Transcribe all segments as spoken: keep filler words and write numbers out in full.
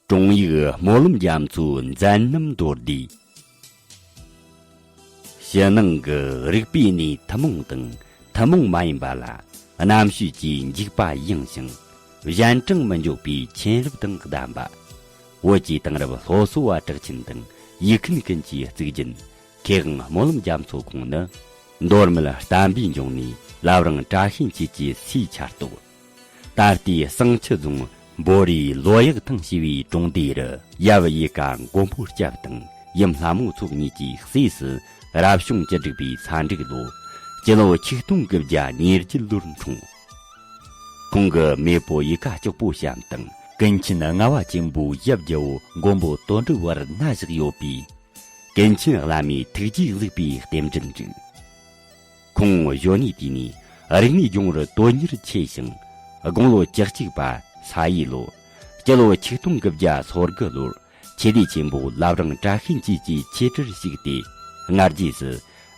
ཀྲུང་ཡིག་སྨོན་ལམ་རྒྱ་མཚོའི་མཛད་རྣམ་མདོར་བསྡུས། ཕྱི་ནང་གི་རིག་པའི་གནས་ཐུན་མོང་དང་ཐུན་མོང་མ་ཡིན་པ་ལ་རྣམ་དཔྱོད་ཀྱི་འཇུག་པ་ཡངས་ཤིང་། གཞན་དྲིང་མི་འཇོག་པའི་མཁྱེན་རབ་དང་གདམས་པ། བོད་ཀྱི་དེང་རབས་སློབ་གསོ་བ་གྲགས་ཅན་དང་ཡིག་མཁན་ཀུན་གྱི་གཙུག་རྒྱན། མཁས་དབང་སྨོན་ལམ་རྒྱ་མཚོ་ཁོང་ནི། མདོ་སྨད་བསྟན་པའི་འབྱུང་གནས་བླ་བྲང་བཀྲ་ཤིས་འཁྱིལ་གྱི་སའི་ཆར་གཏོགས། ད་ལྟའི་བསང་ཆུ་རྫོང་བོད་རིའི་ལོ་ཡག་ཐང་ཞེས་པའི་གྲོང་སྡེ་རུ། ཡབ་གཡུས་ཀ་མགོན་པོ་སྐྱབས་དང་ཡུམ་ལྷ་མོ་མཚོ་གཉིས་ཀྱི་སྲས་སུ། རབ་བྱུང་བཅུ་དྲུག་པའི་ས་འབྲུག་ལོ། སྤྱི་ལོ་ཆིག་སྟོང་དགུ་བརྒྱ་ཉེར་བརྒྱད་ལོར་འཁྲུངས། ཁོང་གི་མེས་པོ་གཡུས་ཀ་སྐྱོག་པོ་བྱམས་དང་ཀུན་མཁྱེན་ལྔ་བ་ཆེན་པོའི་ཞབས་རྒྱལ་བོ་མགོན་པོ་དོན་གྲུབ་བར་གནས་བཞག་ཡོད་པས། ཀུན་མཁྱེན་བླ་མའི་ཐུགས་རྗེས་གཟིགས་པའི་རྟེན་འབྲེལ་འགྲིག། ཁོང་གཞོན་ནུའི་དུས་ནས་རིག་གནས་སྦྱོང་བར་དོན་གཉེར་ཆེ་ཞིང་། དགུང་ལོ་བཅུ་གཅིག་པ་ས་ཡི་ལོ། སྤྱི་ལོ་ཆིག་སྟོང་དགུ་བརྒྱ་སོ་དགུ་ལོར་ཆོས་སྡེ་ཆེན་པོ་བླ་བྲང་བཀྲ་ཤིས་འཁྱིལ་གྱི་ཆོས་གྲྭར་ཞུགས་ཏེ། སྔ་རྗེས་སུ་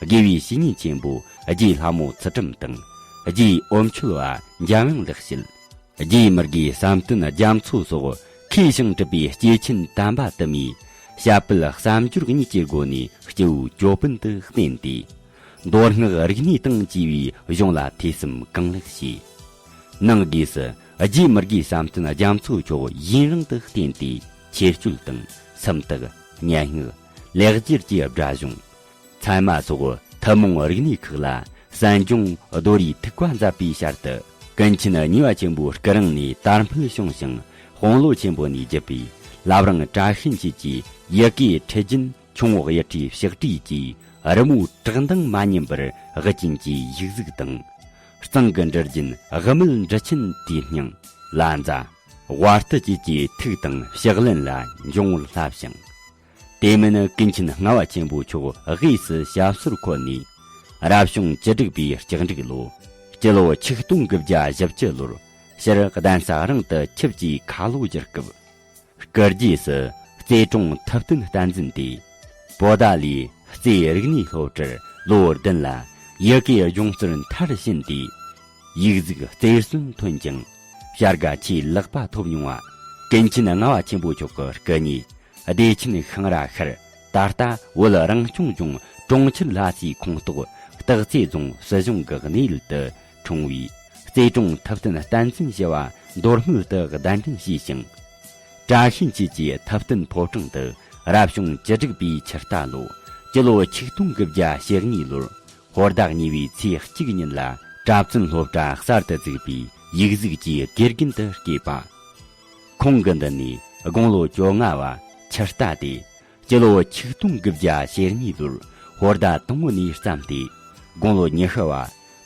དགེ་བའི་བཤེས་གཉེན་ཆེན་པོ་རྗེ་ལྷ་མོ་ཚུལ་ཁྲིམས་དང་། རྗེ་འོམ་ཆོད་པ་འཇམ་དབྱངས་ལེགས་བཤད། རྗེ་མི་དགེ་བསམ་གཏན་རྒྱ་མཚོ་སོགས་མཁས་ཤིང་གྲུབ་པའི་སྐྱེས་ཆེན་དམ་པ་དུ་མས་ཞབས་པད་བསམ་སྦྱོར་གཉིས་ཀྱི་སྒོ་ནས་སྐྱེ་བོའི་ཅོད་པན་དུ་བསྟེན་ཏེ། མདོ་སྔགས་རིག་གནས་དང་བཅས་པའི་གཞུང་ལ་ཐོས་བསམ་གང་ལེགས་བྱས། ནང་སྒོས་སུ་རྗེ་མི་དགེ་བསམ་གཏན་རྒྱ་མཚོ་མཆོག་ཡུན་རིང་དུ་བསྟེན་ཏེ། ཆོས་སྤྱོད་དང་སུམ་རྟགས། སྙན་ངག། ལེགས་སྦྱར་གྱི་སྒྲ་གཞུང་། ཚད་མ་སོགས་ཐུན་མོང་རིག་གནས་ཁག་ལ་གསན་སྦྱོང་རྡོ་རིང་ཐིགས་པ་མཛད་པའི་ཞར་དུ། ཀུན་མཁྱེན་གཉིས་པ་ཆེན་པོ་སྐུ་རིང་ནས་དར་འཕེལ་བྱུང་ཞིང་། དཔོན་སློབ་ཆེན་པོ་ནས་བརྒྱུད་པའི་བླ་བྲང་བཀྲ་ཤིས་འཁྱིལ་གྱི་ཡི་གེའི་ཁྲིད་རྒྱུན། ཁྱུང་འོག་ཡུལ་གྲུའི་ཕྱག་བྲིས་ཀྱི་རི་མོའི་བྲག་མདངས་མ་ཉམས་པར་དབུ་ཅན་གྱི་ཡིག་གཟུགས་དང་། གཙང་གི་འབྲུ་རྒྱན་དབུ་མེད་འབྲུ་ཆེན་དེའི་སྙིང་། ལ་མཛའ། དབར་ཏི་བཅས་ཀྱི་ཐིག་དང་ཕྱག་ལེན་ལ་འབྱུང་བར་བསླབས་ཤིང་། དེ་མིན་ཀུན་མཁྱེན་ལྔ་བ་ཆེན་པོ་མཆོག་དབུས་སུ་ཞབས་སོར་འཁོད་ནས། རབ་བྱུང་བཅུ་དྲུག་པའི་ལྕགས་འབྲུག་ལོ། སྤྱི་ལོ་ཆིག་སྟོང་དགུ་བརྒྱ་བཞི་བཅུ་ལོར་ཕྱིར་གདན་ས་རང་དུ་ཆིབས་ཀྱི་ཁ་ལོ་བསྒྱུར་སྐབས། སྐུ་རྗེས་སུ་རྩེ་གྲོང་ཐུབ་བསྟན་བསྟན་འཛིན་ཏེ། པོ་ཏཱ་ལའི་རྩེའི་རིག་གནས་སློབ་གྲྭར་ལོ་བདུན་ལ་ཡི་གེའི་སྦྱོང་ཚུལ་མཐར་ཕྱིན་ཏེ། ཡིག་གཟུགས་རྩེར་སོན་ཐོན་ཅིང་བྱ་དགའ་ཆེས་ལེགས་པ་ཐོབ་མྱོང་བ། ཀུན་མཁྱེན་ལྔ་བ་ཆེན་པོ་མཆོག་གི་སྐུ་ཉིད་བདེ་ཆེན་ཤང་ར་ཤར། ད་ལྟ་བོད་རང་སྐྱོང་ལྗོངས་གྲོང་ཁྱེར་ལྷ་སའི་ཁོངས་གཏོགས་སྟག་རྩེ་རྫོང་སྲིད་གཞུང་གི་གནས་ཡུལ་དུ་འཁྲུངས་པའི་རྩེ་གྲོང་ཐུབ་བསྟན་བསྟན་འཛིན་ཞུ་བ་མདོ་སྨད་དུ་གདན་འདྲེན་བྱས་ཤིང་། བཀྲ་ཤིས་འཁྱིལ་གྱི་ཐུབ་བསྟན་ཕོ་བྲང་དུ་རབ་བྱུང་བཅུ་དྲུག་པའི་ཆུ་རྟ་ལོ། སྤྱི་ལོ་ཆིག་སྟོང་དགུ་བརྒྱ་ཞེ་གཉིས་ལོར་ཧོར་ཟླ་གཉིས་པའི་ཚེས་གཅིག་ཉིན་ལ་གྲྭ་བཙུན་སློབ་གྲྭ་གསར་དུ་བཙུགས་པའི་ཡིག་གཟུགས་ཀྱི་དགེ་རྒན་དུ་བསྐོས་པ། ཁོང་གི་མདུན་ནས་དགུང་ལོ་བཅོ་ལྔ་བ་ཆུ་རྟ་སྟེ། སྤྱི་ལོ་ཆིག་སྟོང་དགུ་བརྒྱ་ཞེ་གཉིས་ལོར་ཧོར་ཟླ་དང་པོ་ནས་བརྩམས་ཏེ། དགུང་ལོ་ཉི་ཤུ་བ་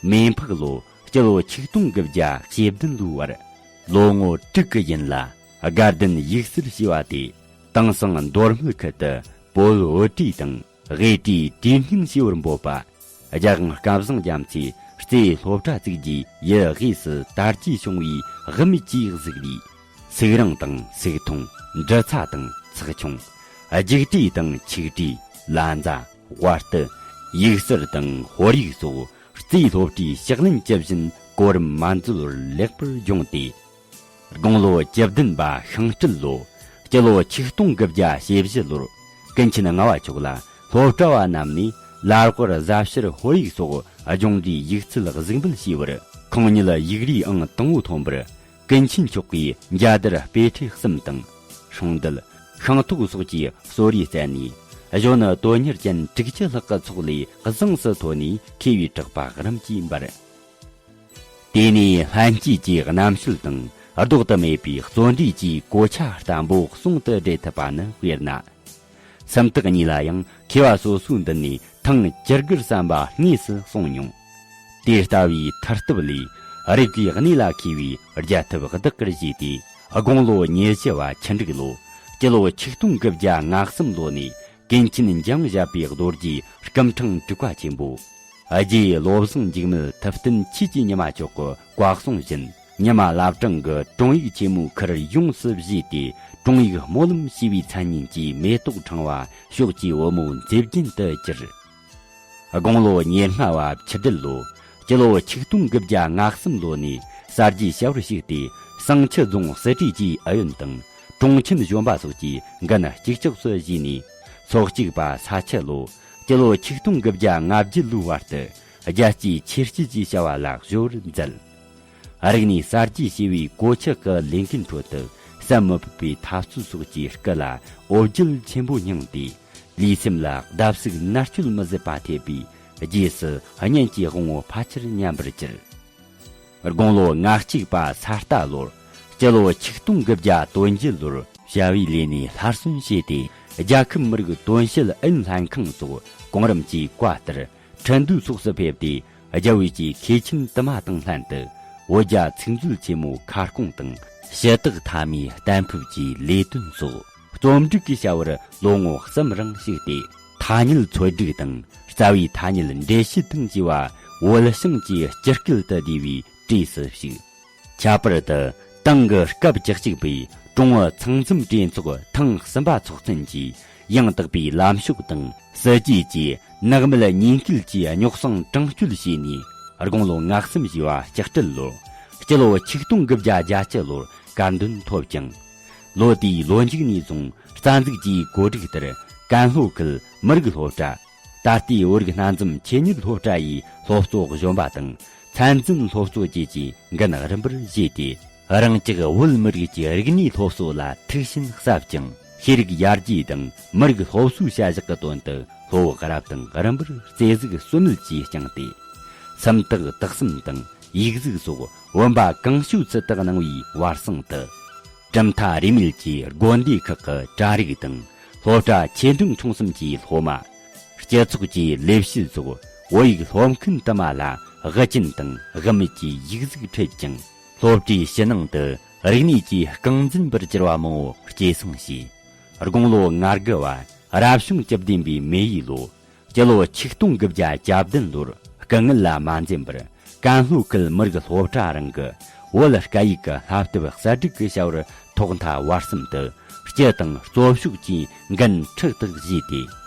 མེ་ཕག་ལོ། སྤྱི་ལོ་ཆིག་སྟོང་དགུ་བརྒྱ་ཞེ་བདུན་ལོའི་བར་ལོ་ངོ་དྲུག་གི་ཡུན་ལ་དགའ་ལྡན་ཡིག་སིལ་ཞེས་པ་སྟེ། དེང་སང་མདོ་སྨད་ཁུལ་དུ་བོད་བུ་བྲིས་དང་། དབུས་བྲིས་བྲིས་སྙིང་ཞེས་པར་འབོད་པ། རྒྱལ་དབང་སྐལ་བཟང་རྒྱ་མཚོས་རྩེའི་སློབ་གྲྭ་བཙུགས་རྗེས་ཡུལ་དབུས་སུ་དར་རྒྱས་བྱུང་བའི་དབུ་མེད་ཀྱི་གཟུགས་ལས། ཚིག་རིང་དང་ཚིག་ཐུང་། འབྲི་ཚ་དང་ཚེག་ཆུང་། རྒྱུགས་བྲིས་དང་ཆིག་བྲིས། ལ་མཛའ། དབར་ཏི། ཡིག་གསར་དང་ཧོར་ཡིག་སོགས་རྩེའི་སློབ་གྲྭའི་ཕྱག་ལེན་ཇི་བཞིན་གོ་རིམ་མ་འཛོལ་བར་ལེགས་པར་སྦྱོང་སྟེ། དགུང་ལོ་བཅུ་བདུན་པ་ཤིང་སྤྲེལ་ལོ། སྤྱི་ལོ་ཆིག་སྟོང་དགུ་བརྒྱ་ཞེ་བཞི་ལོར་ཀུན་མཁྱེན་ལྔ་བ་མཆོག་ལ་སློབ་གྲྭ་བ་རྣམས་ནས་ལ་དབར་གཟའ་ཕྱུར་ཧོར་ཡིག་སོགས་སྦྱོང་འབྲིའི་ཡིག་ཚུལ་གཟིགས་འབུལ་བྱས་པར། ཁོང་ཉིད་ཡིག་རིགས་ཨང་དང་པོ་ཐོན་པར་ཀུན་མཁྱེན་མཆོག་གིས་འཇའ་དར་དཔེ་ཁྲིད་གསུམ་དང་། སྲུང་མདུད། ཤིང་ཐོག་སོགས་ཀྱི་གསོ་རིག་བསྩལ་ནས། གཞོན་ནུ་དོན་གཉེར་ཅན་དྲུག་ཅུ་ལྷག་གི་ཚོགས་ལས་བཟང་སུ་མཐོ་ནས་མཁས་པའི་གྲགས་པ་རིམ་གྱིས་འབར། དེ་ནས་ལྷན་སྐྱེས་ཀྱི་རྣམ་དཔྱོད་དང་ལྡོག་ཏུ་མེད་པའི་བརྩོན་འགྲུས་ཀྱི་གོ་ཆ་བརྟན་པོ་ཟུང་དུ་འབྲེལ་ཐུབ་པ་ནི་དཔེར་ན། སུམ་རྟགས་གཉིས་ལ་ཡང་མཁས་པ་སོ་སོའི་མདུན་ནས་ཐེངས་བཅུ་དགུར་བསམ་པ་དངོས་སུ་གསུངས་མྱོང་། དེ་ལྟ་བུའི་མཐུ་སྟོབས་ལས་རིག་པའི་གནས་ལ་མཁས་པའི་རྒྱལ་ཐབས་བདག་གིར་བཞེས་ཏེ། དགུང་ལོ་ཉེར་བཞི་བ་ཆུ་འབྲུག་ལོ། སྤྱི་ལོ་ཆིག་སྟོང་དགུ་བརྒྱ་ལྔ་གསུམ་ལོ་ནས་ཀུན་མཁྱེན་འཇང་བཞད་པའི་རྡོ་རྗེའི་སྐུ་ཕྲེང་དྲུག་པ་ཆེན་པོ། རྗེ་བློ་བཟང་འཇིགས་མེད་ཐུབ་བསྟན་ཆོས་ཀྱི་ཉི་མ་མཆོག་གི་བཀའ་གསུང་བཞིན། ཉི་མ་བླ་བྲང་གི་དྲུང་ཡིག་ཆེན་མོའི་ཁུར་ཡོངས་སུ་བཞེས་ཏེ། དྲུང་ཡིག་སྨོན་ལམ་ཞེས་པའི་མཚན་སྙན་གྱི་མེ་ཏོག་ཕྲེང་བ་ཕྱོགས་ཀྱི་བུ་མོའི་མཛེས་རྒྱན་དུ་གྱུར། དགུང་ལོ་ཉེར་ལྔ་བ་ཆུ་སྦྲུལ་ལོ། སྤྱི་ལོ་ཆིག་སྟོང་དགུ་བརྒྱ་ལྔ་གསུམ་ལོ་ནས་གསར་བརྗེ་བྱ་བར་ཞུགས་ཏེ། བསང་ཆུ་རྫོང་སྲིད་གྲོས་ཀྱི་ཨུ་ཡོན་དང་། གྲོང་ཁྱིམ་གཞོན་པ་སོགས་ཀྱིས་འགན་གཅིག་ལྕོགས་སུ་བཞེས་ནས། ཚོགས་གཅིག་པ་ས་ཆུ་ལོ་སྤྱི་ལོ་ཆིག་སྟོང་དགུ་བརྒྱ་ལྔ་བརྒྱད་ལོའི་བར་དུ་རྒྱལ་གཅེས་ཆེར་སྐྱེད་ཀྱི་བྱ་བ་ལ་གཞོལ་བར་མཛད། རིག་གནས་གསར་བརྗེ་ཞེས་པའི་གོད་ཆག་གི་ལས་འགན་ཁྲོད་དུ་བསམ་མི་ཕོད་པའི་འཐབ་རྩོད་སོགས་ཀྱི་སྐུ་ལ་འོ་བརྒྱལ་ཆེན་པོ་སྙིང་སྟེ། ལུས་སེམས་ལ་བརྡབ་གསིག་མནར་གཅོད་མི་བཟད་པ་ཐེབས་པས། རྗེས་སུ་གཉེན་གྱི་དབང་བོ་ཕལ་ཆེར་ཉམས་པར་གྱུར། དགུང་ལོ་ང་གཅིག་པ་ས་རྟ་ལོར་སྤྱི་ལོ་ཆིག་སྟོང་དགུ་བརྒྱ་དོན་བརྒྱད་ལོར་བྱ་བའི་ལས་ནས་སླར་གསོན་བྱས་ཏེ། རྒྱལ་ཁབ་མི་རིགས་དོན་བྱེད་ཨུ་ཡོན་ལྷན་ཁང་སོགས་གོང་རིམ་གྱི་བཀའ་ལྟར་ཁྲིན་ཏུའུ་སོགས་སུ་ཕེབས་ཏེ། རྒྱ་བོད་ཀྱི་མཁས་ཆེན་དུ་མ་དང་ལྷན་དུ་བོད་རྒྱ་ཚིག་མཛོད་ཆེན་མོའི་ཁ་སྐོང་དང་། ཞུ་དག་མཐའ་མའི་གཏན་ཕབ་ཀྱི་ལས་དོན་སོགས་རྩོམ་སྒྲིག་གི་བྱ་བར་ལོ་ངོ་གསུམ་རིང་ཞུགས་ཏེ། ཐ་སྙད་འཚོལ་སྒྲིག་དང་། རྩ་བའི་ཐ་སྙད་འགྲེལ་བཤད་དང་བཅས་པ་བོད་གཞུང་གི་སྤྱི་སྐད་དུ་བསྡུས་པའི་གྲས་སུ་ཞུགས། ཁྱད་པར་དུ་ཏང་གི་སྐབས་བཅུ་གཅིག་པའི་ཀྲུང་ཨུ་ཚང་འཛོམས་གྲོས་ཚོགས་ཐེངས་གསུམ་པ་ཚོགས་ཚུན་གྱི་ཡང་དག་པའི་ལམ་ཕྱོགས་དང་། སྲིད་ཇུས་ཀྱི་ནགས་མེད་ཉེས་འགེལ་གྱི་རྙོག་གསང་དྲང་སྐྱོད་བྱས་ནས། དགུང་ལོ་ང་གསུམ་བཞེས་པ་ལྕགས་སྤྲེལ་ལོར་སྤྱི་ལོ་ཆིག་སྟོང་དགུ་བརྒྱ་བརྒྱད་ཅུ་ལོར་བཀའ་འདོན་ཐོབ་ཅིང་། ལོ་དེའི་ལོ་མཇུག་ནས་བཟུང་རྩ་འཛུགས་ཀྱི་གོ་སྒྲིག་ལྟར་ཀན་ལྷོ་ཁུལ་མི་རིགས་སློབ་གྲྭ། ད་ལྟའི་བོད་རིགས་སྣ་འཛོམས་ཆེད་གཉེར་སློབ་གྲྭ་ཡི་སློབ་གཙོ་གཞོན་པ་དང་། ཚན་འཛིན་སློབ་གཙོ་བཅས་ཀྱི་འགན་རིམ་པར་བཞེས་ཏེ། རང་ཅག་བོད་མི་རིགས་ཀྱི་རིག་གནས་སློབ་གསོ་ལ་ཐུགས་ཞེན་གསབ་ཅིང་། ཤེས་རིག་ཡར་རྒྱས་དང་མི་རིགས་སློབ་གསོའི་བྱ་གཞག་གི་དོན་དུ་སློབ་བུ་རབ་དང་རིམ་པར་རྩེ་གཟིགས་གསོལ་མེད་ཀྱིས་བསྐྱངས་ཏེ། སུམ་རྟགས་དག་གསུམ་དང་ཡིག་གཟུགས་སོགས་བུམ་པ་གང་བྱོའི་ཚུལ་དུ་གནང་བའི་བར་གསེང་དུ། གྲུབ་མཐའ་རིས་མེད་ཀྱི་དགོན་སྡེ་ཁག་གི་གྲྭ་རིགས་དང་། སློབ་གྲྭ་ཆེ་འབྲིང་ཆུང་གསུམ་གྱི་སློབ་མ། སྤྱི་ཚོགས་ཀྱི་ལས་བྱེད་སོགས་བོད་ཡིག་སློབ་མཁན་དུ་མ་ལ་དབུ་ཅན་དང་དབུ་མེད་ཀྱི་ཡིག་གཟུགས་འཁྲིད་ཅིང་། སློབ་གྲྭའི་ཕྱི་ནང་དུ་རིག་གནས་ཀྱི་རྐང་འཛིན་པར་གྱུར་པ་མང་བོ་སྐྱེད་སྲིང་བྱས། དགུང་ལོ་ང་དགུ་བ་རབ་བྱུང་བཅུ་བདུན་པའི་མེ་ཡི་ལོ། སྤྱི་ལོ་ཆིག་སྟོང་དགུ་བརྒྱ་གྱ་བདུན་ལོར་སྐུ་ངལ་ལ་མ་འཛེམས་པར་ཀན་ལྷོ་ཁུལ་མི་རིགས་སློབ་གྲྭ་རང་གི་བོད་སྐད་ཡིག་གི་བསླབ་དེབ་གསར་སྒྲིག་གི་བྱ་བར་ཐོག་མཐའ་བར་གསུམ་དུ་སྤྱི་དང་གཙོ་ཕྱོགས་ཀྱི་འགན་ཕྲག་ཏུ་བཞེས་ཏེ།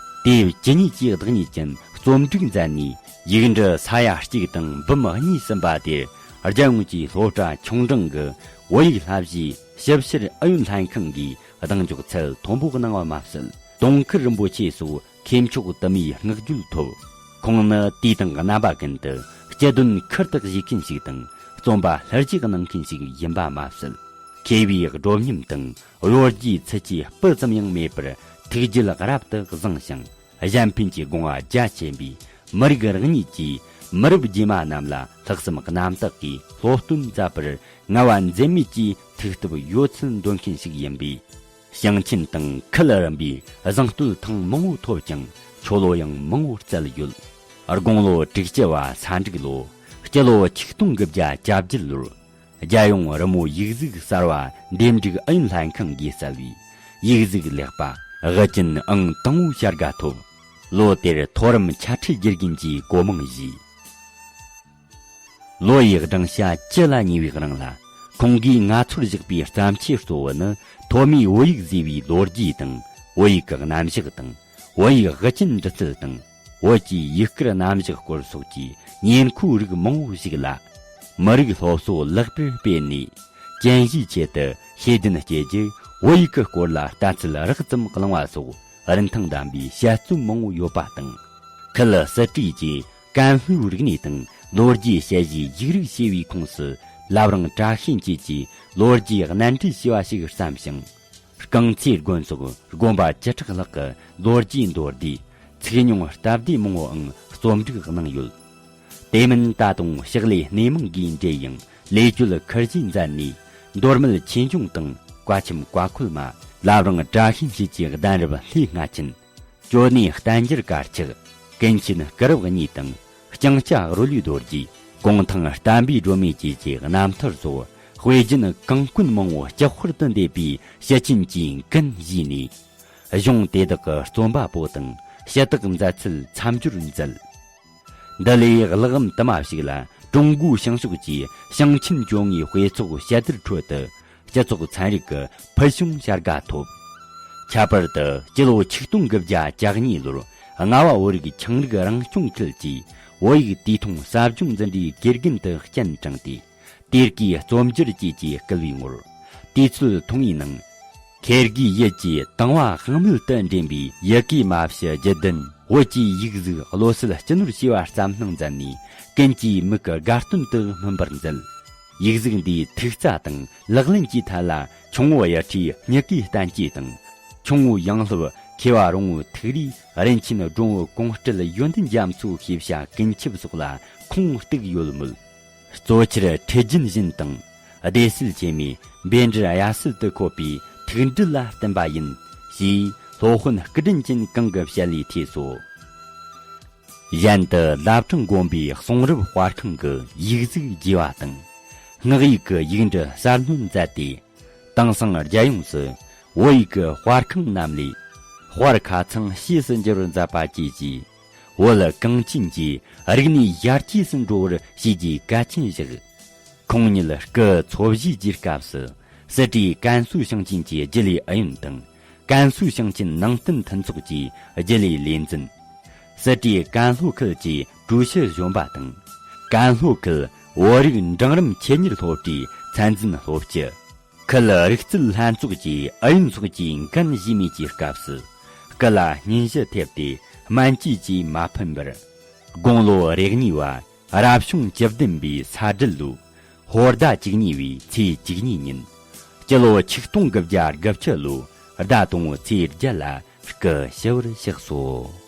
དེ་བཞིན་ཇི་སྙེད་ཀྱི་བདག་ཉིད་ཅན་རྩོམ་སྒྲིག་མཛད་ནས། ཡིག་འབྲུ་ས་ཡ་གཅིག་དང་འབུམ་གཉིས་ཟིན་པ་དེར། རྒྱལ་ཡོངས་ཀྱི་སློབ་གྲྭ་ཆུང་འབྲིང་གི་བོད་ཡིག་བསླབ་གཞིའི་ཞིབ་བཤེར་ཨུ་ཡོན་ལྷན་ཁང་གིས་གདེང་འཇོག་ཚད་མཐོན་པོ་གནང་བ་མ་ཟད། དུང་དཀར་རིན་པོ་ཆེ་སོགས་མཁས་མཆོག་དུ་མའི་བསྔགས་བརྗོད་ཐོབ། ཁོང་ནི་དུས་དང་རྣམ་པ་ཀུན་ཏུ་སྤྱི་དོན་ཁུར་དུ་བཞེས་མཁན་ཞིག་དང་། རྩོམ་པ་ལྷུར་བཞེས་གནང་མཁན་ཞིག་ཡིན་པ་མ་ཟད། མཁས་པའི་སྒྲོམ་གཉེར་དང་གཡོ་སྒྱུའི་ཚུལ་གྱིས་སྤུ་ཙམ་ཡང་མེད་པར་ཐུགས་རྒྱུད་རབ་ཏུ་བཟང་ཞིང་། གཞན་ཕན་གྱི་དགོངས་པ་རྒྱ་ཆེན་པོས། མི་རིགས་རང་ཉིད་ཀྱི་མི་རབས་རྗེས་མ་རྣམས་ལ་ལྷག་བསམ་རྣམ་དག་གིས་སློབ་སྟོན་མཛད་པར་ངལ་བ་འཛེམ་མེད་ཀྱིས་ཐུགས་སྟོབས་ཡོད་ཚད་འདོན་མཁན་ཞིག་ཡིན་པས། ཞིང་ཆེན་དང་ཁུལ་རིམ་པའི་གཟེངས་བསྟོད་ཐེངས་མང་བོ་ཐོབ་ཅིང་། ཆོས་ལོ་ཡང་མང་བོ་བསྩལ་ཡོད། དགུང་ལོ་དྲུག་ཅུ་བ་ས་འབྲུག་ལོ། སྤྱི་ལོ་ཆིག་སྟོང་དགུ་བརྒྱ་གྱ་བརྒྱད་ལོར། རྒྱལ་ཡོངས་རི་མོ་ཡིག་གཟུགས་གསར་བ་འདེམས་སྒྲིག་ཨུ་ཡོན་ལྷན་ཁང་གིས་གསལ་བའི་ཡིག་གཟུགས་ལེགས་པ་དབུ་ཅན་ཨང་དང་པོའི་བྱ་དགའ་ཐོབ། ལོ་དེར་མཐོ་རིམ་ཆ་ཁྲིད་དགེ་རྒན་གྱི་གོ་མིང་བཞེས། ལོ་ཡི་སྦྲང་ཤ་ཅི་ལ་ཉེ་བའི་རིང་ལ། ཁོང་གིས་ང་ཚོར་བཞག་པའི་བརྩམས་ཆོས་གཙོ་བོ་ནི། ཐོན་མིའི་བོད་ཡིག་བཟོས་པའི་ལོ་རྒྱུས་དང་། བོད་ཡིག་གི་རྣམ་གཞག་དང་། བོད་ཡིག་དབུ་ཅན་འབྲི་རྩལ་དང་། བོད་ཀྱི་ཡུལ་སྐོར་རྣམ་གཞག་སྐོར་སོགས་ཀྱི་ཉེར་མཁོའི་རིགས་མང་བོ་ཞིག་ལ། མི་རིགས་སློབ་གསོ་ལེགས་པར་སྤེལ་ནས། ཅན་ཞིའི་ཆེད་དུ་ཤེས་ལྡན་སྐྱེས་ཀྱིས་བོད་ཡིག་གི་སྐོར་ལ་ལྟ་ཚུལ་རགས་ཙམ་བླངས་པ་སོགས། རིན་ཐང་ལྡན་པའི་དཔྱད་རྩོམ་མང་བོ་ཡོད་པ་དང་། ཁུལ་སྲིད་གྲོས་ཀྱིས་ཀན་ལྷོའི་རིག་གནས་དང་ལོ་རྒྱུས་དཔྱད་གཞིའི་ཡིག་རིགས་ཞེས་པའི་ཁོངས་སུ། བླ་བྲང་བཀྲ་ཤིས་འཁྱིལ་གྱིས་ལོ་རྒྱུས་གནད་འདྲེན་བྱས་པ་ཞིག་བརྩམས་ཤིང་། རྐང་ཚའི་དགོན་སོགས་དགོན་པ་བཅུ་ཕྲག་ལྷག་གི་ལོ་རྒྱུས་མདོར་བསྡུས། ཚིག་ཉུང་སྟབས་བདེ་མང་བོའང་རྩོམ་སྒྲིག་གནང་ཡོད། དེ་མིན་ད་དུང་ཕྱག་ལས་སྣེ་མང་གིས་འབྲེལ་ཡང་ལས་བཅོལ་ཁུར་བཞེས་མཛད་ནས། མདོ་སྨད་ཆོས་འབྱུང་དང་བཀའ་ཁྱིམ་བཀའ་འཁོལ་མ། བླ་བྲང་བཀྲ་ཤིས་འཁྱིལ་གྱི་གདན་རབས་ལྷའི་རྔ་ཆེན། ཅོ་ནེ་བསྟན་འགྱུར་དཀར་ཆག། ཀུན་མཁྱེན་སྐུ་རབ་གཉིས་དང་། ལྕང་སྐྱ་རོལ་བའི་རྡོ་རྗེ། གུང་ཐང་བསྟན་པའི་སྒྲོན་མེ་བཅས་ཀྱི་རྣམ་ཐར་སོགས། དཔེ་རྒྱུན་གང་དཀོན་མང་བོ་སྤྱི་དཔལ་དུ་འདེབས་པའི་ཞུ་ཆེན་གྱིས་འགན་བཞེས་ནས། གཞུང་དེ་དག་གི་རྩོམ་པ་པོ་དང་ཞུ་དག་མཛད་ཚུལ་མཚམས་སྦྱོར་མཛད། འདི་ལས་གླེགས་བམ་དུ་མ་ཞིག་ལ། ཀྲུང་གོའི་བྱང་ཕྱོགས་ཀྱི་ཞིང་ཆེན་བཅོ་ལྔའི་དཔེ་ཚོགས་ཞལ་དར་ཁྲོད་དུ། སྤྱི་ཚོགས་ཚན་རིག་གི་ཕུལ་བྱུང་བྱ་དགའ་ཐོབ། ཁྱད་པར་དུ་སྤྱི་ལོ་ཆིག་སྟོང་དགུ་བརྒྱ་གྱ་གཉིས་ལོར་རྔ་བ་བོད་རིགས་ཆིངས་རིག་རང་སྐྱོང་ཁུལ་གྱིས་བོད་ཡིག་དུས་ཐུང་གསར་སྦྱོང་འཛིན་གྲྭའི་དགེ་རྒན་དུ་སྤྱན་དྲངས་ཏེ། དེ་གའི་རྩོམ་སྒྱུར་བཅས་ཀྱི་སྐུལ་བའི་ངོར། དུས་ཚོད་ཐུང་བའི་ནང་ ཁེར་གིས་ཡིད་ཀྱི་དང་བ་དཔག་མེད་དུ་འདྲེན་པའི་ཡི་གེ་མ་བྱི་བརྒྱད་ལྡན་བོད་ཀྱི་ཡིག་གཟུགས་བློ་གསལ་སྤྱི་ནོར་ཞེས་པ་བརྩམས་སྣང་མཛད་ནས། ཀུན་གྱིས་མིག་གི་དགའ་སྟོན་དུ་སྨིན་པར་མཛད། ཡིག་གཟུགས་འདིའི་ཐིག་རྩ་དང་ལག་ལེན་གྱི་ཐད་ལ་ཆུང་ངུ་གཡུ་ཁྲིའི་མྱུ་གུའི་བསྟན་བཅོས་དང་། ཆུང་ངུ་ཡང་སློབ་མཁས་པ་རོང་བོའི་ཐུགས་རེའི་རིན་ཆེན་སྒྲོམ་བུ་གོང་སྤྲུལ་ཡོན་ཏན་རྒྱ་མཚོའི་ཤེས་བྱ་ཀུན་ཁྱབ་སོགས་ལ་ཁུངས་གཏུགས་ཡོད་མོད། གཙོ་ཆེར་ཁྲིད་རྒྱུན་བཞིན་དང་སྡེ་སྲིད་ཆེན་མོའི་འབེན་འབྲི་གཡའ་སྲིད་དུ་འཁོད་པའི་ཐུགས་འགྲེལ་ལ་བསྟུན་པ་ཡིན་ཞེས་སློབ་དཔོན་སྐུ་དྲིན་ཅན་གང་གི་ཞལ་ལས་ཐོས་སོ། གཞན་དུ་བླ་བྲང་དགོན་པའི་གསུང་རབ་དཔར་ཁང་གི་ཡིག་གཟུགས་རྒྱས་པ་དང་། སྔགས་ཡིག་གི་ཡིག་འབྲུ་གསར་སྣོན་མཛད་དེ། དེང་སང་རྒྱལ་ཡོངས་སུ་བོད་ཡིག་གི་དཔར་ཁང་རྣམས་ལས་དཔར་ཁ་ཚང་ཤོས་སུ་འགྱུར་བར་མཛད་པ་བཅས་ཀྱིས། བོད་གངས་ཅན་གྱི་རིག་གནས་ཡར་རྒྱས་སུ་འགྲོ་བར་བྱས་རྗེས་གལ་ཆེན་བཞག། ཁོང་ཉིད་སྐུ་འཚོ་བཞུགས་ཀྱི་སྐབས་སུ་སི་ཏྲའི་ཀན་སུའུ་ཞིང་ཆེན་གྱི་རྒྱུན་ལས་ཨུ་ཡོན་དང་། ཀན་སུའུ་ཞིང་ཆེན་ནང་བསྟན་མཐུན་ཚོགས་ཀྱི་རྒྱུན་ལས་ལས་འཛིན། སི་ཏྲའི་ཀན་ལྷོ་ཁུལ་གྱི་ཀྲུའུ་ཞི་གཞོན་པ་དང་། ཀན་ལྷོ་ཁུལ་བོད་རིགས་འབྲིང་རིམ་ཆེད་གཉེར་སློབ་གྲྭའི་ཚན་འཛིན་སློབ་སྤྱི། ཁུལ་རིག་རྩལ་ལྷན་ཚོགས་ཀྱི་ཨུ་ཡོན་སོགས་ཀྱིས་འགན་བཞེས་མུས་ཀྱི་སྐབས་སུ། སྐུ་ལ་སྙུན་གཞི་ཐེབས་ཏེ་སྨན་བཅོས་ཀྱིས་མ་ཕན་པར། དགུང་ལོ་རེ་གཉིས་པ་རབ་བྱུང་བཅུ་བདུན་པའི་ས་སྦྲུལ་ལོའི་ཧོར་ཟླ་བཅུ་གཉིས་པའི་ཚེས་བཅུ་གཉིས་ཉིན། སྤྱི་ལོ་ཆིག་སྟོང་དགུ་བརྒྱ་དགུ་བཅུ་ལོའི་ཟླ་དང་པོའི་ཚེས་བརྒྱད་ལ་སྐུ་ཞི་བར་གཤེགས་སོ།